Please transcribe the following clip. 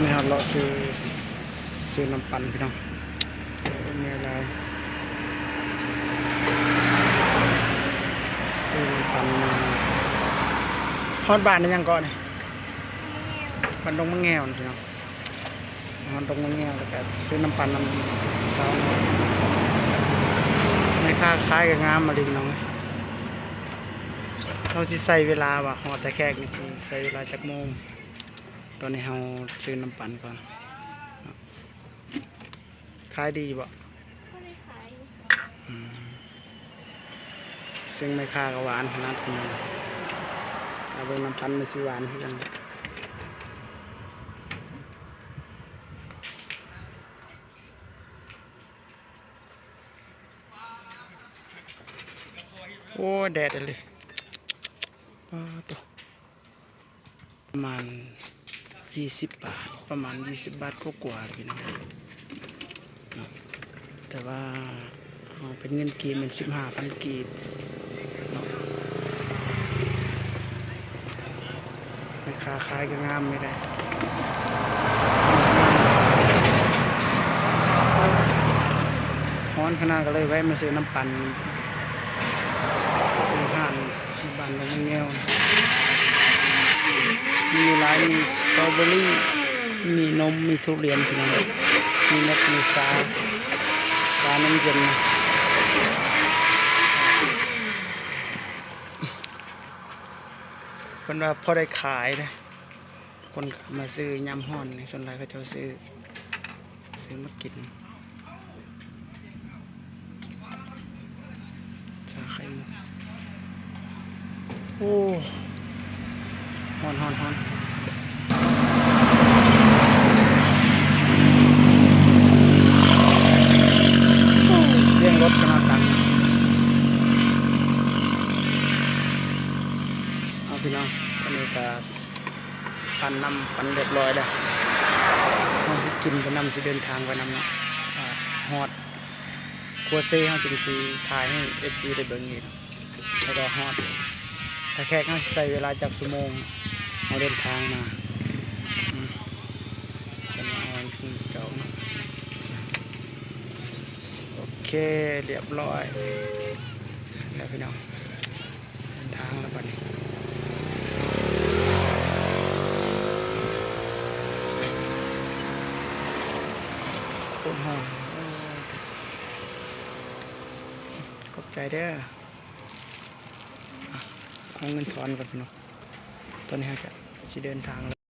ນີ້ເຮົາເລາະຊື້ ຊື້ນ້ຳປັ່ນພີ່ນ້ອງ ມີຫຼາຍ ຊື້ນ້ຳປັ່ນມາ. ຮອດບ້ານອີ່ຫຍັງເກາະນີ້? ບ້ານດົງມະແງວພີ່ນ້ອງ. ຮອດດົງມະແງວ ແລ້ວກະຊື້ນ້ຳປັ່ນນຳສາວ ແມ່ຄ້າຂາຍກະງາມມາລີພີ່ນ້ອງ. ເຮົາຊິໃຊ້ເວລາວ່າຮອດທ່າແຂກນີ້ຊິໃຊ້ເວລາຈັກໂມງ? ຕອນນີ້ເຮົາຊື້ນ້ຳປັ່ນກ່ອນ. ຂາຍດີບໍ່? ພໍໄດ້ຂາຍຢູ່. ອືມ ເຊິ່ງແມ່ຄ້າກໍຫວານຂະໜາດນີ້. ເອົາເບິ່ງນ້ຳປັ່ນມັນຊິຫວານຄືກັນ. ໂອ້ ແດດອີ່ຫຼີ. ປາໂຕ. ປະມານຊາວບາດ ປະມານຊາວບາດກວ່າໆ ພີ່ນ້ອງເນາະ. ແຕ່ວ່າເຮົາເປັນເງິນກີບແມ່ນສິບຫ້າພັນກີບເນາະ. ແມ່ຄ້າຂາຍກໍງາມຢູ່ເດ້. ຮ້ອນຂະໜາດ ກໍເລີຍແວະມາຊື້ນ້ຳປັ່ນຢູ່ຮ້ານ ທີ່ບ້ານດອງມະແງວ ມີຫຼາຍ ມີສະຕໍເບີຣີ ມີນົມ ມີທຸລຽນ ພີ່ນ້ອງ ມີນົກ ມີຊາ ຊານົມເຢັນ. ເພິ່ນວ່າພໍໄດ້ຂາຍເດ້. ຄົນກໍມາຊື້ຍາມຮ້ອນນີ້ ສ່ວນຫຼາຍເຂົາເຈົ້າຊື້ ຊື້ມາກິນ ຊາໄຂ່ມຸກ. ໂອ້ ຮ້ອນໆໆ ໂອ້ ສຽງລົດຂະໜາດດັງ. ເອົາ ພີ່ນ້ອງ ອັນນີ້ກໍ ປັ່ນນ້ຳປັ່ນຮຽບຮ້ອຍແລ້ວ ເຮົາຊິກິນໄປນຳ ຊິເດີນທາງໄປນຳເນາະ. ອາ ຮອດຂົວເຊ ເຮົາຈຶ່ງຊິຖ່າຍໃຫ້ເອັຟຊີໄດ້ເບິ່ງອີກ. ແລ້ວກໍຮອດທ່າແຂກ ເຮົາຊິໃຊ້ເວລາຈັກຊົ່ວໂມງ ເຮົາເດີນທາງມາ. ອືມ ເປັນວ່າເຮົາຄືເກົ່າເນາະ. ໂອເຄ ຮຽບຮ້ອຍແລ້ວ ພີ່ນ້ອງ. ເດີນທາງແລ້ວບັດນີ້ ໂຄດຮ້ອນ. ໂອ້ ຂອບໃຈເດີ. ເອົາເງິນທອນກ່ອນພີ່ນ້ອງ. ຕອນນີ້ເຮົາກະຊິເດີນທາງແລ້ວ.